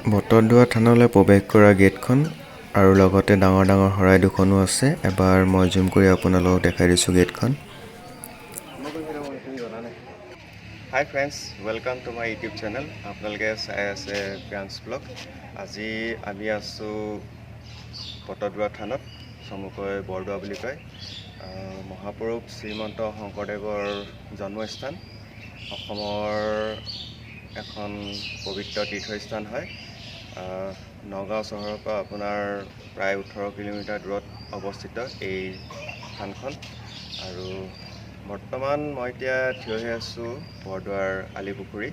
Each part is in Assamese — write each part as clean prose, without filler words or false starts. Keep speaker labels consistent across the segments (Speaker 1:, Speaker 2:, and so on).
Speaker 1: বটদ্ৰৱা থানলৈ প্ৰৱেশ কৰা গেটখন আৰু লগতে ডাঙৰ ডাঙৰ শৰাই দুখনো আছে। এবাৰ মই জুম কৰি আপোনালোকক দেখাই দিছোঁ গেটখন। Hi friends, welcome to my YouTube channel. আপোনালোকে চাই আছে প্ৰিয়াংশ ব্লগ। আজি আমি আছোঁ বটদ্ৰৱা থানত, চমুকৈ বৰদোৱা বুলি কয়। মহাপুৰুষ শ্ৰীমন্ত শংকৰদেৱৰ জন্মস্থান, অসমৰ এখন পবিত্ৰ তীৰ্থস্থান হয়। নগাঁও চহৰৰ পৰা আপোনাৰ প্ৰায় 18 কিলোমিটাৰ দূৰত অৱস্থিত এই থানখন। আৰু বৰ্তমান মই এতিয়া থিয় হৈ আছোঁ বৰদোৱাৰ আলিপুখুৰী।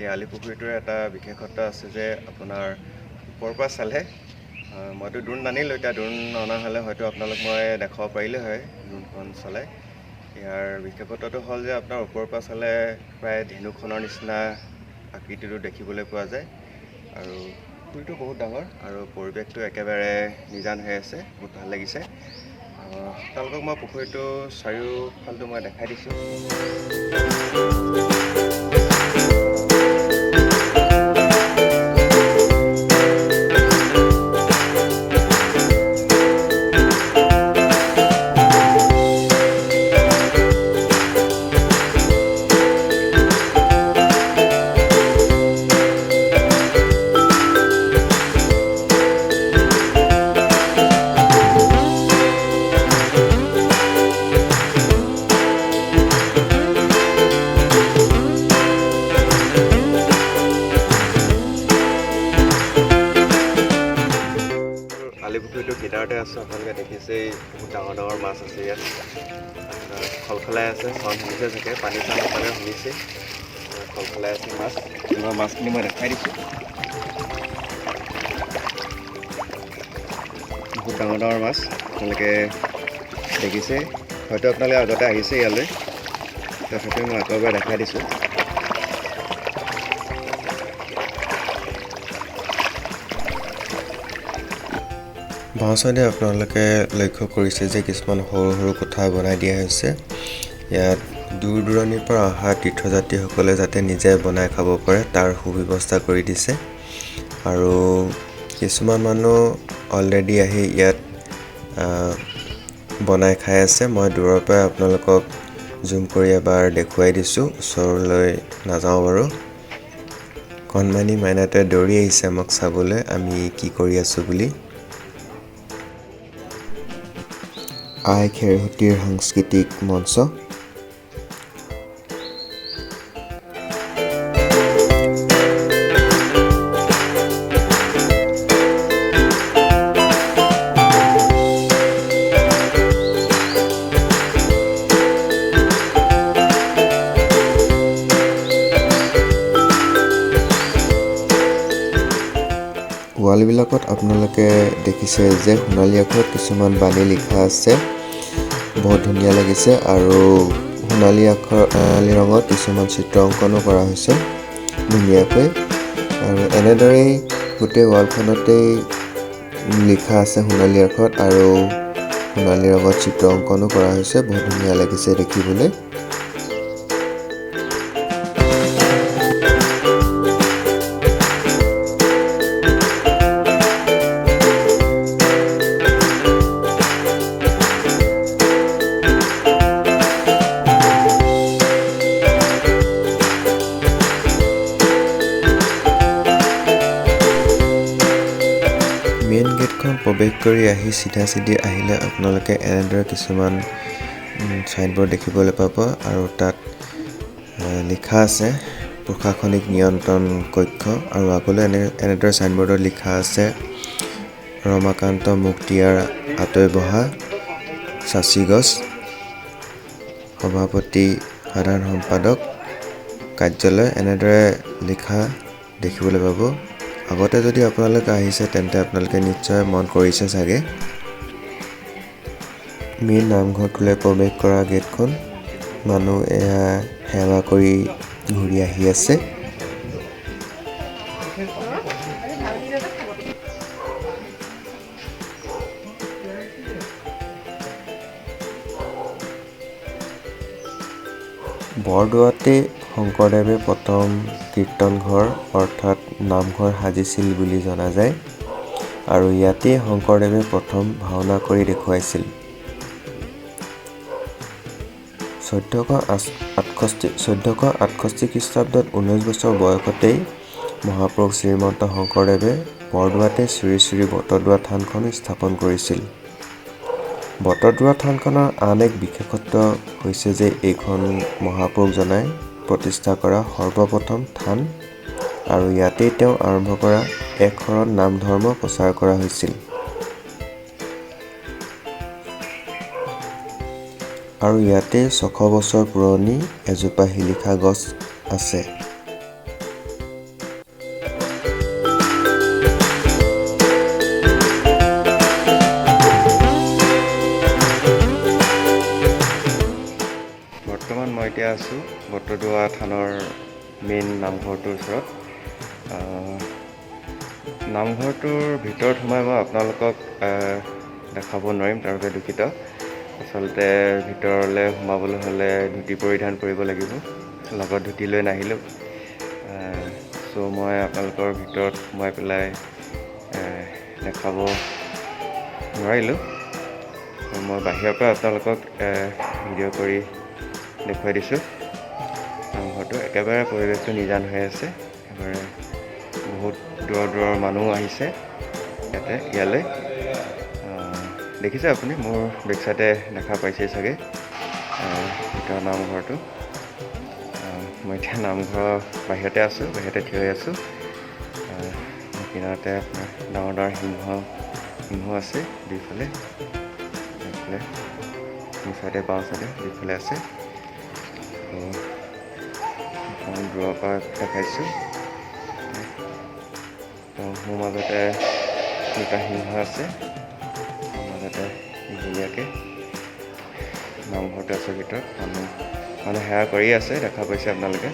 Speaker 1: এই আলিপুখুৰীটোৰ এটা বিশেষত্ব আছে যে আপোনাৰ ওপৰৰ পৰা চালে, মইতো ড্ৰোণ নানিলোঁ, এতিয়া ড্ৰোণ অনা হ'লে হয়তো আপোনালোক মই দেখুৱাব পাৰিলোঁ হয় ড্ৰোণখন চলাই। ইয়াৰ বিশেষত্বটো হ'ল যে আপোনাৰ ওপৰৰ পৰা চালে প্ৰায় ধেনুখনৰ নিচিনা আকৃতিটো দেখিবলৈ পোৱা যায়। আৰু পুখুৰীটো বহুত ডাঙৰ আৰু পৰিৱেশটো একেবাৰে নিজান হৈ আছে, বহুত ভাল লাগিছে। আপোনালোকক মই পুখুৰীটো চাৰিওফালটো মই দেখাই দিছোঁ। আলিপুখুৰীটোৰ কিনাৰতে আছোঁ। আপোনালোকে দেখিছেই, বহুত ডাঙৰ ডাঙৰ মাছ আছে ইয়াত। আপোনাৰ খলখলাই আছে, চাউণ্ড শুনিছে চাগে, পানী চাউণ্ড আপোনালোকে শুনিছে। খলখলাই আছে মাছ। মই মাছখিনি মই দেখাই দিছোঁ। বহুত ডাঙৰ ডাঙৰ মাছ আপোনালোকে দেখিছে। হয়তো আপোনালোকে আগতে আহিছে ইয়ালৈ, তথাপিও মই আকৌ এবাৰ দেখাই দিছোঁ। বাওঁ চাইডে আপোনালোকে লক্ষ্য কৰিছে যে কিছুমান সৰু সৰু কোঠা বনাই দিয়া হৈছে। ইয়াত দূৰ দূৰণিৰ পৰা অহা তীৰ্থযাত্ৰীসকলে যাতে নিজে বনাই খাব পাৰে, তাৰ সুব্যৱস্থা কৰি দিছে। আৰু কিছুমান মানুহ অলৰেডি আহি ইয়াত বনাই খাই আছে। মই দূৰৰ পৰাই আপোনালোকক জুম কৰি এবাৰ দেখুৱাই দিছোঁ, ওচৰলৈ নাযাওঁ বাৰু। কণমানি মাইনাটোৱে দৌৰি আহিছে আমাক চাবলৈ, আমি কি কৰি আছোঁ বুলি। আই খেৰসূতীৰ সাংস্কৃতিক মঞ্চ। ৱালবিলাকত আপোনালোকে দেখিছে যে সোণালী আখৰত কিছুমান বাণী লিখা আছে, বহুত ধুনীয়া লাগিছে। আৰু সোণালী আখৰ, সোণালী ৰঙত কিছুমান চিত্ৰ অংকনো কৰা হৈছে ধুনীয়াকৈ। আৰু এনেদৰেই গোটেই ৱালখনতেই লিখা আছে সোণালী আখৰত আৰু সোণালী ৰঙত চিত্ৰ অংকনো কৰা হৈছে। বহুত ধুনীয়া লাগিছে দেখিবলৈ। মেইন গেটখন প্ৰৱেশ কৰি আহি চিধা চিধি আহিলে আপোনালোকে এনেদৰে কিছুমান চাইনবোৰ্ড দেখিবলৈ পাব। আৰু তাত লিখা আছে প্ৰশাসনিক নিয়ন্ত্ৰণ কক্ষ। আৰু আগলৈ এনেদৰে চাইনবোৰ্ডত লিখা আছে ৰমাকান্ত মুক্তিয়াৰ আতৈ বহা চাঁচি গছ, সভাপতি, সাধাৰণ সম্পাদক কাৰ্যালয়, এনেদৰে লিখা দেখিবলৈ পাব। আগতে যদি আপোনালোকে আহিছে, তেন্তে আপোনালোকে নিশ্চয় মন কৰিছে চাগে। মেইন নামঘৰটোলৈ প্ৰৱেশ কৰা গেটখন। মানুহ এয়া সেৱা কৰি ঘূৰি আহি আছে। বৰদোৱাতে
Speaker 2: শংকৰদেৱে প্ৰথম কীৰ্তনঘৰ অৰ্থাৎ নামঘৰ সাজিছিল বুলি জনা যায় আৰু ইয়াতেই শংকৰদেৱে প্ৰথম ভাওনা কৰি দেখুৱাইছিল। 1468 খ্ৰীষ্টাব্দত 19 বছৰ বয়সতেই মহাপুৰুষ শ্ৰীমন্ত শংকৰদেৱে বৰদোৱাতে শ্ৰী শ্ৰী বটদ্ৰৱা থানখন স্থাপন কৰিছিল। বটদ্ৰৱা থানখনৰ আন এক বিশেষত্ব হৈছে যে এইখন মহাপুৰুষজনাই প্ৰতিষ্ঠা কৰা সৰ্বপ্ৰথম থান আৰু ইয়াতেই তেওঁ আৰম্ভ কৰা এক শৰণ নাম ধৰ্ম প্ৰচাৰ কৰা হৈছিল। আৰু ইয়াতে 600 বছৰ পুৰণি এজোপা শিলিখা গছ আছে।
Speaker 1: বৰ্তমান মই এতিয়া আছোঁ বটদ্ৰৱা থানৰ মেইন নামঘৰটোৰ ওচৰত। নামঘৰটোৰ ভিতৰত সোমাই মই আপোনালোকক দেখাব নোৱাৰিম, তাৰ বাবে দুখিত। আচলতে ভিতৰলৈ সোমাবলৈ হ'লে ধুতি পৰিধান কৰিব লাগিব, লগত ধুতি লৈ নাহিলোঁ। চ' মই আপোনালোকৰ ভিতৰত সোমাই পেলাই দেখাব নোৱাৰিলোঁ। মই বাহিৰৰ পৰা আপোনালোকক ভিডিঅ' কৰি দেখুৱাই দিছোঁ। নামঘৰটো একেবাৰে পৰিৱেশটো নিজান হৈ আছে, একেবাৰে বহুত দূৰৰ দূৰৰ মানুহ আহিছে ইয়াতে ইয়ালৈ। দেখিছে আপুনি মোৰ বেক চাইডে দেখা পাইছেই চাগে ভিতৰৰ নামঘৰটো। মই এতিয়া নামঘৰৰ বাহিৰতে আছোঁ, বাহিৰতে থিয় হৈ আছোঁ। কিনাৰতে আপোনাৰ ডাঙৰ ডাঙৰ সিংহ আছে দুইফালে, এইফালে সোঁ চাইডে বাওঁ চাইডে দুইফালে আছে। অকণমান দূৰৰ পৰা দেখাইছোঁ। সোঁ মাজতে দুটা সিংহ আছে, মাজতে দীঘলীয়াকৈ নামঘৰটো আছে। ভিতৰত মানুহ সেৱা কৰি আছে, দেখা পাইছে আপোনালোকে।